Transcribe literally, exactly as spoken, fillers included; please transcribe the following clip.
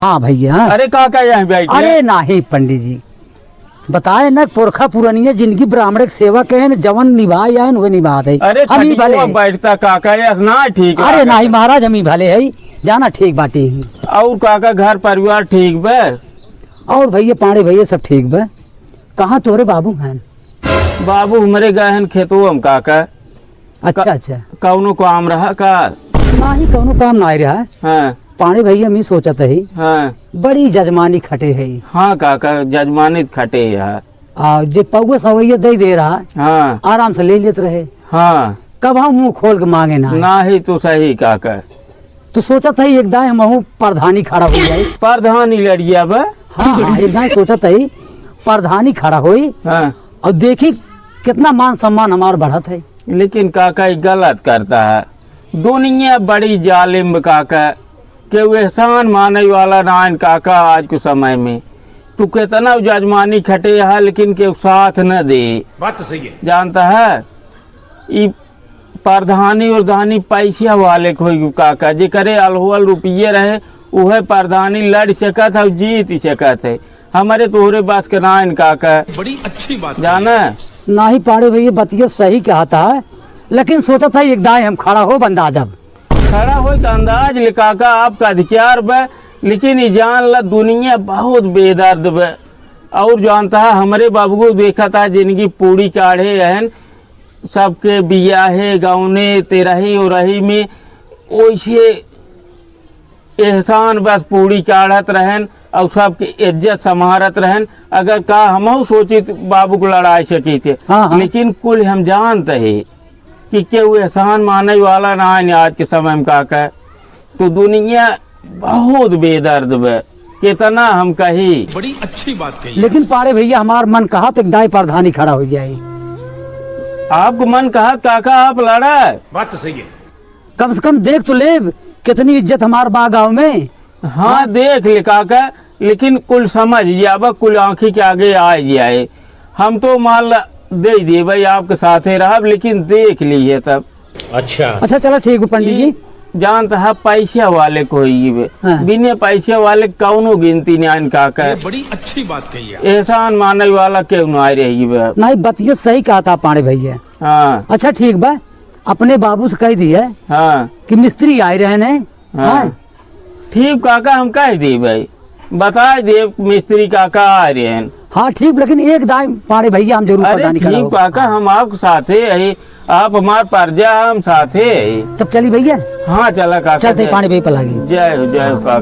हाँ भइया, हाँ। अरे काका, यहीं बैठे। अरे नाहीं पंडित जी, बताए न, पुरखा पुरनिया जिनकी ब्राह्मण के सेवा कहे न, जवन निभाए आए न, उहे निभात है। अरे हम ही खटिया भले हैं। बैठता काका, यस ना ठीक अरे बात है। नाहीं महाराज, हम ही भले है, जाना ठीक बाटी। और काका, घर परिवार ठीक बे? और भइया, पाड़े भइया सब ठीक बे। कहाँ तोहरे बाबू हैं? बाबू हमरे गए हैं खेतवा में काका। अच्छा, क-, अच्छा। कौनो काम रहा का? नाहीं, कौनो काम नाहीं रहा। हाँ। पाड़े भइया, हम ही सोचत ही। हाँ। बड़ी जजमानी खटे है। हाँ काका, जजमानी त खटे है। आ, जे पौवा सवैया दे दे रहा, हाँ। आराम से ले लेत रहे। हाँ। कब हम मुँह खोल के माँगे ना। नाहीं तो सही काका। तो सोचत ही एक दाईं हमहू प्रधानी खड़ा होइ जाए। प्रधानी लड़िया बा? हाँ, हाँ, एक दाईं सोचत ही प्रधानी खड़ा होई। हाँ। और देखी कितना मान सम्मान हमार बढ़त है। लेकिन काका, ई गलत करता है। दुनिया बड़ी जालिम बा काका, केहू एहसान माने वाला नाइन काका। आज के समय में तू कितना जजमानी खटे है, लेकिन केहू साथ न दे। बात तो सही है। जानता है, ई प्रधानी उरधानी पैसा वाले के होई काका, जेकरे अलहुअल रुपये रहे, उहे प्रधानी लड़ सकत है, जीत सकत है। हमरे तोहरे बस के नाइन काका। बड़ी अच्छी बात जाना। नाहीं पाड़े भइया, बतिया सही कहत है, लेकिन सोचत ही एक दाईं हम खड़ा होब अंदाज अब। खड़ा होई त अंदाज ले काका, आपका अधिकार बा, लेकिन ई जान ला दुनिया बहुत बेदर्द बा। और जानता है, हमरे बाबू देखत है जिनकी पूड़ी काढ़े रहन, सबके बियाहे, गौने, तेरही ओरही में ओइसे एहसान बस पूड़ी काढ़त रहन और सबके इज्जत संभारत रहन। अगर का हमहू सोचित बाबू को लड़ाई सकी थे, हाँ, हाँ। लेकिन कुल हम जानत ही कि केहू एहसान माने वाला नाइन आज के समय में काका। तो दुनिया बहुत बेदर्द बा, कितना हम कही। बड़ी अच्छी बात कही। लेकिन पाड़े भइया, हमार मन कहत एक दाईं प्रधानी खड़ा होइ जाए। आपको मन कहत काका आप लड़ा? बात तो सही है। कम से कम देख तो लेब, कितनी इज्जत हमार बा गाँव में। हाँ, देख ले काका, लेकिन कुल समझ जाबा, कुल आँखी के आगे आ जाए। हम तो मान ला दे देबे, आपके साथे रहब, लेकिन देख लीहे तब। अच्छा। अच्छा, चला ठीक बा पंडित जी। ई जानत है, पैसा वाले को ही बे। हाँ। बिना पैसा वाले कौनो गिनती नाइन काका। ये बड़ी अच्छी बात कही है। एहसान माने वाला केहू नाहीं रही बे। नाहीं, बतिया सही कहत है पाड़े भइया। हाँ। अच्छा ठीक बा, अपने बाबू से कहि दिहे हाँ। कि मिस्त्री आए रहन हैं। हाँ। हाँ। ठीक काका, हम कहि देबे, बताए देब मिस्त्री काका आए रहन। हाँ ठीक, लेकिन एक दाईं पाड़े भइया हम जरूर अरे प्रधानी ठीक कराओ। काका, हम आपके साथे ही, आप हमार परजा, हम साथे ही। तब चली भइया। हाँ चला काका, चलते जय। पाड़े भइया पर लागी। जय हो, जय हो काका।